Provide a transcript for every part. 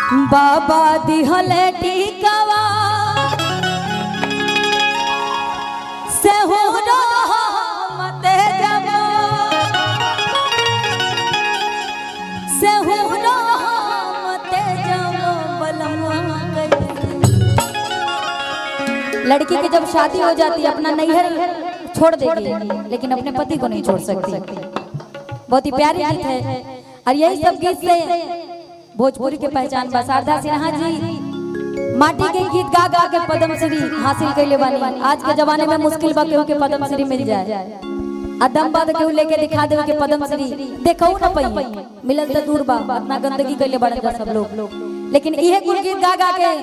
बाबा दिहले टीकावा से हो मते जब से हो मते जब बलमुआ कैसे। लड़की की जब शादी हो जाती है अपना नैहर छोड़ देगी लेकिन अपने पति को नहीं छोड़ सकती। बहुत ही प्यारी गीत है और यही सब गीत से भोजपुरी के पहचान बा। शारदा सिन्हा जी माटी के गीत गा गा के पद्मश्री हासिल कैले बानी। आज के जमाने में मुश्किल बा केहू के पद्मश्री मिल जाए, आ दम बा त केहू लेके दिखा देवे के पद्मश्री देखऊ ना पई, मिलल त दूर बा। इतना गंदगी कैले बाड़न जा सब लोग, लेकिन इहे कुल गीत गा गा के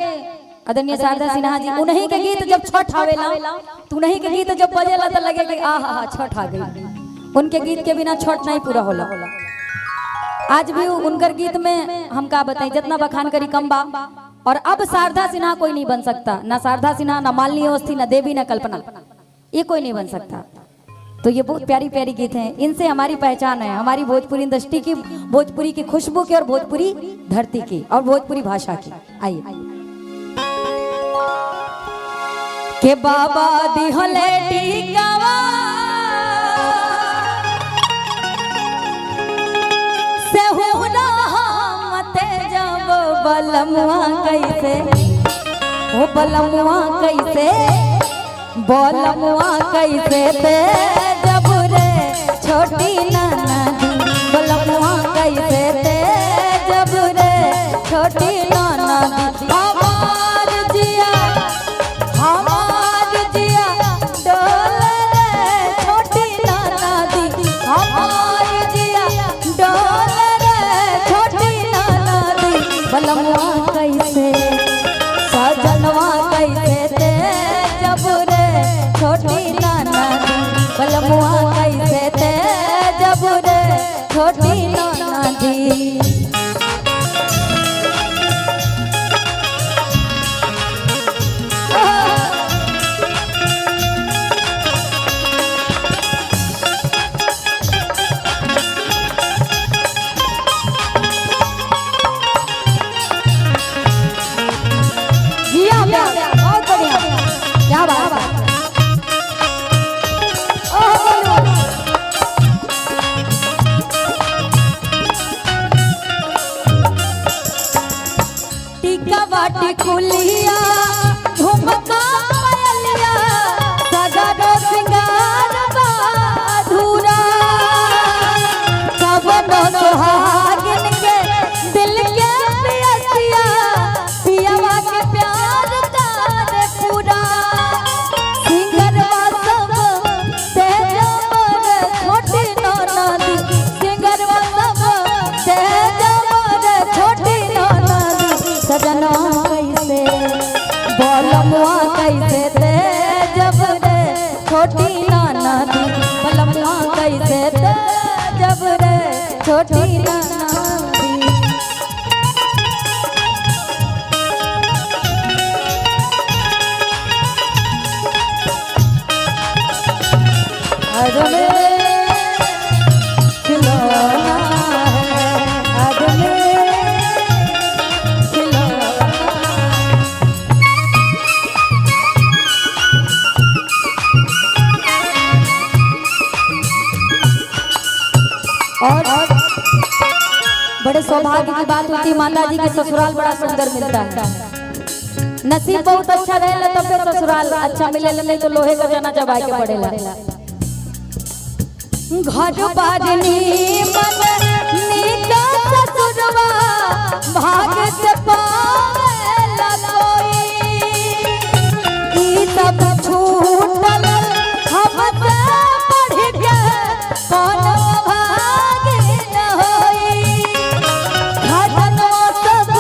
आदरणीय शारदा सिन्हा जी, उन्हीं के गीत जब छठ आवेला तो उन्हीं के गीत जब बजेला त लगे कि आहा हा छठ आ गई। उनके गीत के बिना छठ नहीं पूरा होला। आज भी उनकर गीत में हम का बताएं, जितना बखान करी कम बा। और अब शारदा सिन्हा कोई नहीं बन सकता, ना शारदा सिन्हा, ना मालिनी अवस्थी, ना देवी, ना कल्पना, ये कोई नहीं बन सकता। तो ये बहुत प्यारी प्यारी गीत हैं, इनसे हमारी पहचान है, हमारी भोजपुरी इंडस्ट्री की, भोजपुरी की खुशबू की और भोजपुरी धरती की और भोजपुरी भाषा की। आइए के बाबा दिहले टीकावा से हुना मते जब बलमुआ कैसे, ओ बलमुआ कैसे, बलमुआ कैसे ते जब रे छोटी नाना दी, बलमुआ कैसे ते जब रे छोटी नाना दी। हमार जिया, हमार जिया डोल रे छोटी नाना दी, हमार जिया डोल रे छोटी नाना दी। बलमुआ कैसे, सजनवा कैसे ते जब रे छोटी नाना दी, बलमुआ कैसे ते जब रे छोटी नाना दी। जिया बहुत बढ़िया, क्या बात है। ओह, बोलो। टीका बाटी कुलिया झुमका पायलिया सगरो सिंगार बाधुरा, कवनो सुहागिन के दिल के पियसिया पियावा के प्यार कार पूरा। सिंगरवा सब तेजवर छोटी ननदी, सिंगरवा सब तेजवर छोटी ननदी। सजना कैसे, बलमुआ कैसे ते जब रे छोटी ननदी, बलमुआ कैसे ते जब रे छोटी ननदी। अरे खिलौना है, अरे खिलौना। और बड़े सौभाग्य की बात होती है, माता जी के ससुराल बड़ा सुंदर मिलता है। नसीब बहुत अच्छा रहेला तब पे ससुराल अच्छा मिलेला, नहीं तो लोहे का जना चबा के पड़ेला। घर बारनी मन नीका ससुरवा भाग से पावेला कोई, ई सब छूटल हमसे पढ़ के कोनो भाग न होई। खजनवा सब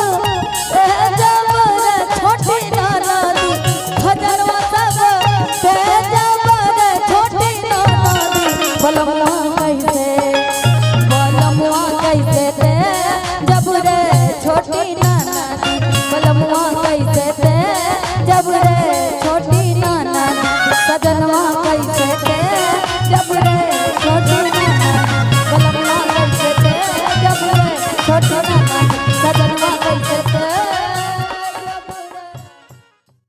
तेजवर छोटी नानादी, खजनवा सब तेजवर छोटी नानादी। बलमुआ कैसे, बलमुआ कैसे ते जब रे छोटी नानादी, बलमुआ कैसे ते जब रे छोटी नानादी। सजनवा कैसे ते जब रे छोटी नानादी, बलमुआ कैसे ते जब रे छोटी नानादी।